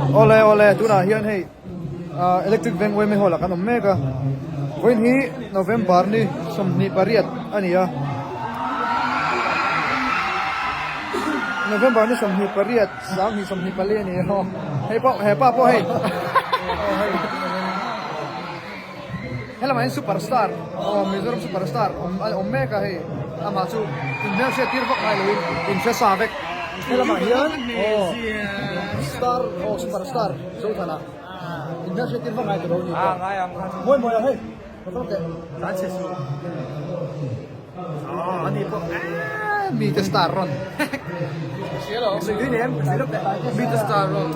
Awle awle tunah hian hei ah electric veng yma hall ah kan awm mek a vawiin hi November ni 28 a ni a November ni 28 2024 a ni a hei pawh hepa pawh hei Helamah hian super star aw Mizoram super star awm a awm mek a hei amah chu inhmel hriat tir vak ngai loin inhre sa vek helamah hian aw star aw super star Zothana inhmel hriat tir vak ngai tawh lo a ni pawh mawi mawi a hei ka zawk teh Ani pawh eee mite star rawn mite star rawn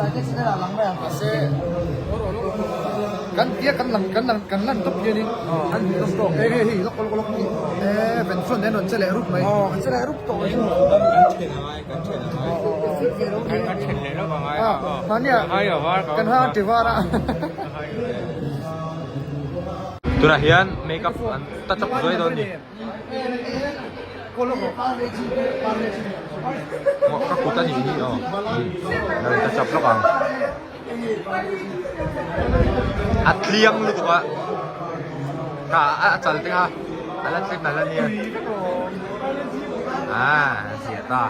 kan tia kan lang kan lang kan lan tawp hianin an hmuh nawm tawk hei hei hei lawk lawk lawk eee venflon nen rawn che leh rup mai aw an che leh rup tawh mai mahnia kan ha an ti var a Tunah hian makeup an ta chawp zuai dawn ni. Ka kut a nih hi aw. Lo in ta chawp lawk ang. A tliang lutuk a. Kha a chal te kha a la tlin nalh a nia. Ah a zia ta.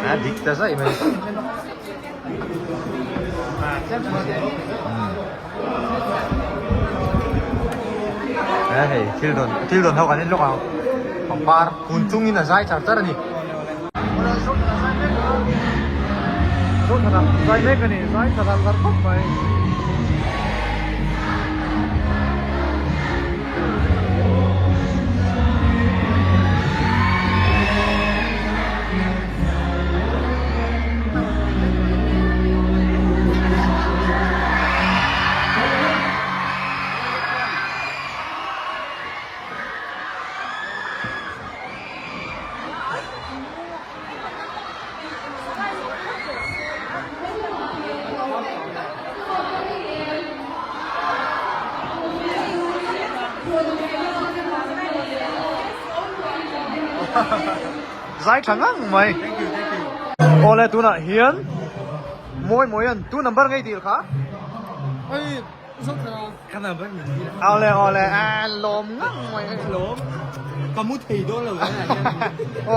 A dik ta zaih mai. A hei thil dawn thil dawn ho kan en lawk ang pangpar kun chungin a zai char char a ni. Zai mek a ni zai tha zar zar khawp mai. Zai tha ngang mai. Awle tunah hian mawi mawi an tu number ngei dil kha. Awle awle a lawm ngang mai lawm ka mu thei dawn lo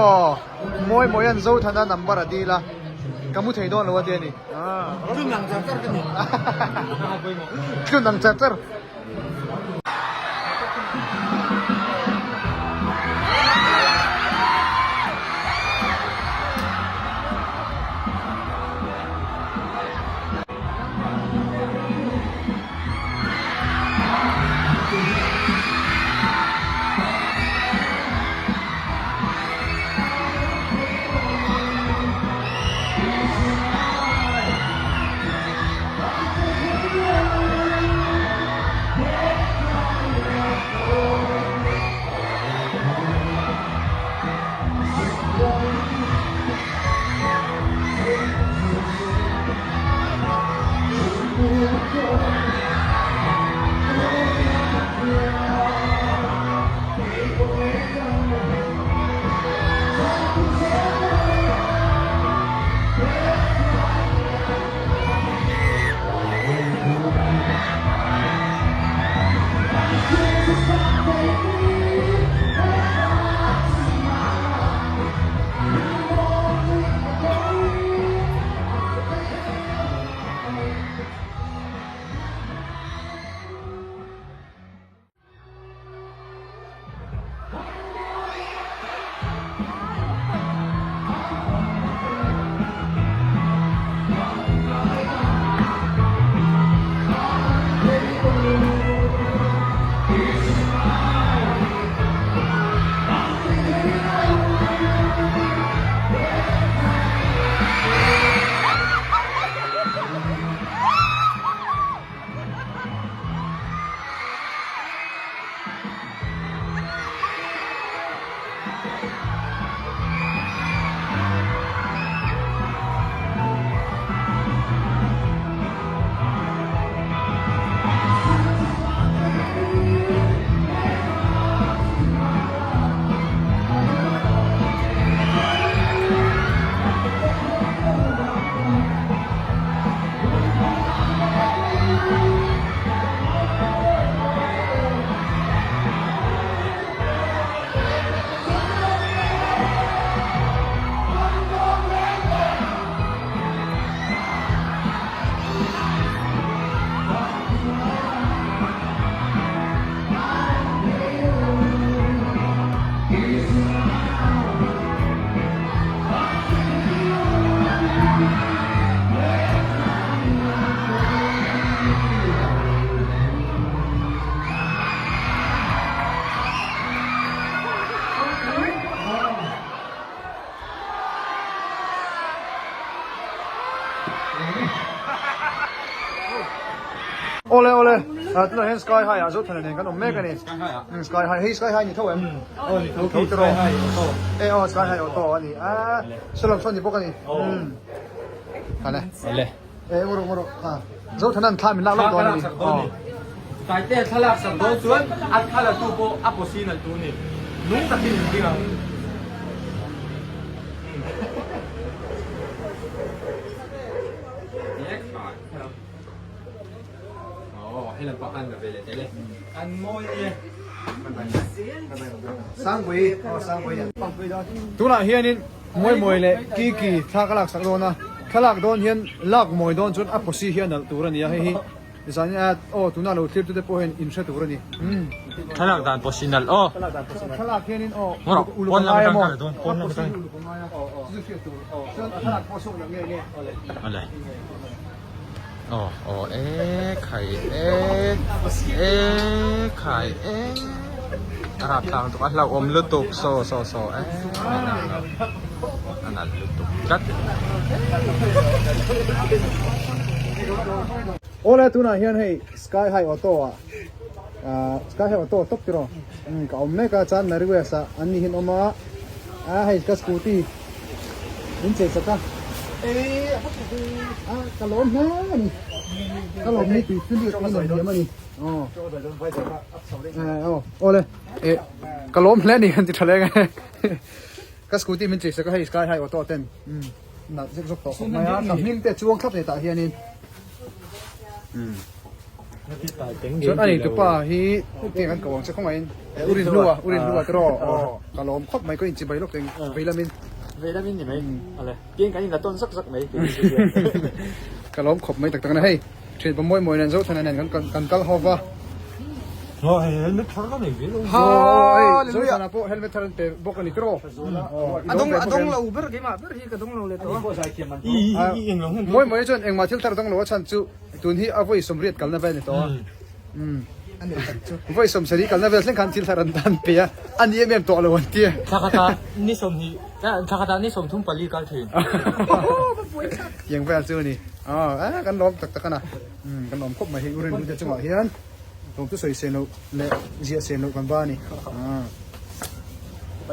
aw mawi mawi an Zothana number a dil a ka mu thei dawn lo a ti a ni tlun ang char char ka ni tlun ang char char. Tunah hian Sky High ah Zothana nen kan awm mek a ni. Sky High, hei Sky High ni tho em? Aw ni tho khi Sky High Auto. E aw Sky High Auto a ni a, saw lam saw ni bawk a ni. Hale. Hale. E ngawr rawh ngawr rawh ha. Zothana an thla min lak lawk dawn a ni. Aw. Taitea thlalak sak dawn chuan a thla tu pawh a pawsi nalh tur a ni. Nung takin in ding ang. Tunah hianin Mawimawi leh Kiki thla ka laksak dawn a, thlalak dawn hian lak mawi dawn chuan a pawsi hi a nalh tur a ni a, hei hi zan a aw tuna lo thlir tute pawh hian in hre tur a ni. Thlalak dan pawsi nalh aw. Thlalak hianin aw uluk a ngai a maw, a pawsi hi uluk a ngai a, chu chu hriat tur chuan a thlalak pawh a chhuak loh nge nge. Awle. Aw aw e khai e e khai e a rap tlang tuk a hlauhawm lutuk saw saw saw e a nalh lutuk tlat. Awle tunah hian hei sky high auto ah ah sky high auto tawp tiraw ka awm mek a chuan Mary West ah an ni hian awm a ah hei ka scooty Min chei chak a. A ka lawm hle a ni. Ka lawm ni tui thil hi ka nuam a ni. Aw. Aw aw le. E ka lawm hle a ni kan ti tha leng e. Ka scooty min chei sak a hei sky high auto ten. Um nalh zek zawk tawh khawp mai a. Ka hming te chuang thlap nei tah hianin. Um. Chuan a neitupa hi tinge kan ko ang che khawngaihin u Rinhlua u Rinhlua te rawh aw ka lawm khawp mai ka inchibai lawk teng vei lamin vei lamin ni mai ale tiang kan inla tawn zak zak mai ka lawm khawp mai tak tak a ni hei thianpa mawi mawi nen Zothana nen kan kan kal ho va aw hei helmet thar ka nei ve lo hallelujah Zothana pawh helmet thar an pe bawk a ni tiraw a dawng a dawng lo ber keimah ber hi ka dawng lo leh tawh a mawi mawi chuan engmah thil thar dawng lo a chhan chu Tun hi a vawi 80 kalna vel a ni tawh a. Umm. Vawi 70 kalna vel thleng khan thil thar an an pe a, a ni em em tawh lo an ti a. Thla khatah ni 20, thla khatah ni 34 kal thin. Tiang vel chu a ni. Aw, a kan lawm tak tak a na. Umm, kan lawm khawp mai hei u Rinlu te chungah hian lawmthu sawi sen loh leh ziah sen loh kan va a ni.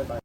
Aw.